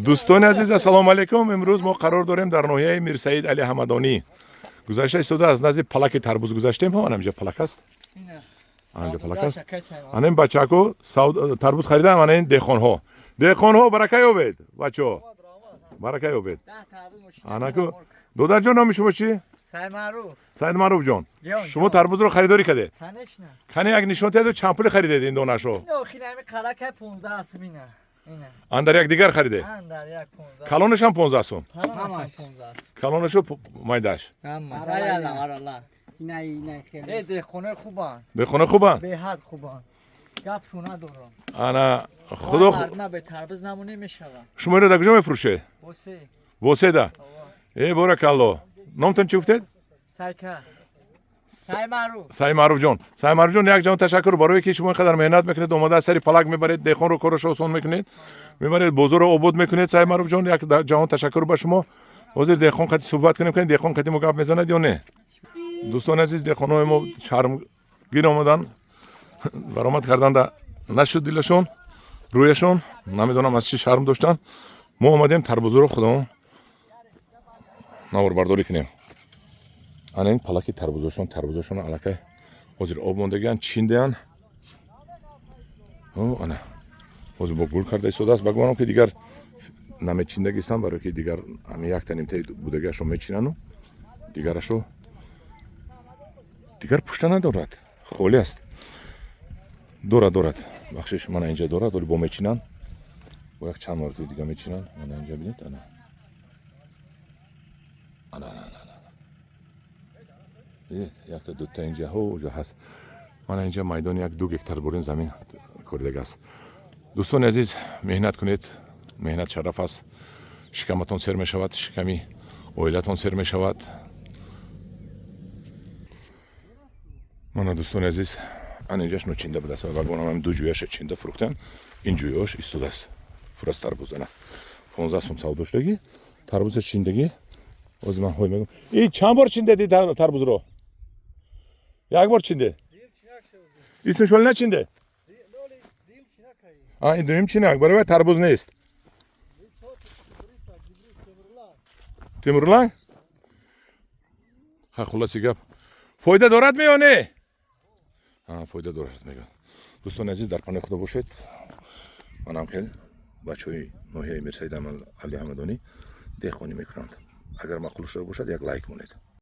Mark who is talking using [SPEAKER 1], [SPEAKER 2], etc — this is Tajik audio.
[SPEAKER 1] Дӯстони азиз, ассалому алайкум. Имрӯз мо қарор дорем дар ноҳияи Мирсаид Али Ҳамадонӣ. Гузашта истода аз назди палаки тарбуз гузаштем. Ҳо, анамҷа палак аст. Анҷа палак аст. Ана ин бачако тарбуз харидан, ана ин деҳқонҳо. Деҳқонҳо, барака ёбед, бачаҳо. Барака ёбед. Анаку додарҷон, номи шумо чӣ?
[SPEAKER 2] Саймаруф.
[SPEAKER 1] Саид Маъруф ҷон.
[SPEAKER 2] Ҷон,
[SPEAKER 1] шумо
[SPEAKER 2] ҷон.
[SPEAKER 1] Тарбузро харидорӣ кардед?
[SPEAKER 2] Конечно.
[SPEAKER 1] Кане, як нишон диҳед, чанд пули харидед ин донашо?
[SPEAKER 2] Охи, ами қалака 15 сум ина. Ина.
[SPEAKER 1] Андар як дигар харидед?
[SPEAKER 2] Андар як 15.
[SPEAKER 1] Калонашам 15 сум?
[SPEAKER 2] Ҳамаш 15 сум.
[SPEAKER 1] Калонашу майдаш?
[SPEAKER 2] Ҳамаш. Арала, арала.
[SPEAKER 3] Ина, ина хеле.
[SPEAKER 2] Э, деҳқонои хубанд.
[SPEAKER 1] Деҳқона хубанд?
[SPEAKER 2] Беҳад хубанд. Гапшо надорам.
[SPEAKER 1] Ана худо.
[SPEAKER 2] На, бе тарбуз намоне мешавад.
[SPEAKER 1] Шумо иро дар куҷо мефурӯшед?
[SPEAKER 2] Восе.
[SPEAKER 1] Воседа. Э, боракалло. Номтон чӣ гуфтед?
[SPEAKER 2] Сайка. Саймаруф.
[SPEAKER 1] Саи Маъруф ҷон, Саи Маъруф ҷон, як ҷаҳон ташаккур барое ки шумо ин қадар меҳнат мекунед, омода аз сари палак мебаред, деҳқонро корашо осон мекунед, мебаред, бозорро обод мекунед. Саи Маъруф ҷон, як ҷаҳон ташаккур ба шумо. Ҳозир деҳқон қати суҳбат кунем, кунед, деҳқон қати мо гап мезанад ё не. Дӯстони азиз, деҳқонҳои мо шармгир омадан, баромад карданда нашуд дилашон, рӯяшон, намедонам, аз чӣ шарм доштанд. Мо омадем тарбузоро худамон наворбардорӣ кунем. Ана ин палаки тарбузошон, тарбузошон аллакай ҳозир об мондагиан, чиндеан. Ана ҳозир бо гул карда истодааст. Ба гумонам, ки дигар намечиндагистан, барое ки дигар ҳами якта нимтаи будагиашро мечинану дигарашо дигар пушта надорад, холӣ аст. Дорад, дорад, бахшиш, мана инҷа дорад, вале бо мечинанд, бо як чанд маротиба дига мечинанд. Мана инҷа бинед, ана, ана, ана, ана, дидед, якта, дута инҷаҳо уҷо ҳаст. Мана инҷа майдони 1-2 гектар бурин замин коридаг аст. Дӯстони азиз, меҳнат кунед, меҳнат шараф аст. Шикаматон сер мешавад, шиками оилатон сер мешавад. Мана, дӯстони азиз, ана инҷаш ночинда будааст ва гумонам ду ҷӯяша чинда фурӯхтан, ин ҷӯёш истодааст, пур аз тарбуз. Ана 15 сум савдо шудагӣ, тарбуза чиндагӣ. Ҳозир ман ҳой мегӯм: и чанд бор чиндеди тарбузро? Як бор чинде, исмшоли начинде. А ин дуюм чинак, барои вай тарбуз нест. Темурланг. Ха, хулоси гап, фоида дорад ме ё не? Фоида дорад, мегӯяд. Дӯстони азиз, дар паноҳи Худо бошед. Манам хел бачаҳои ноҳияи Мирсаид Али Ҳамадонӣ деҳқонӣ мекунанд. Агар маъқул шуда бошад, як лайк монед.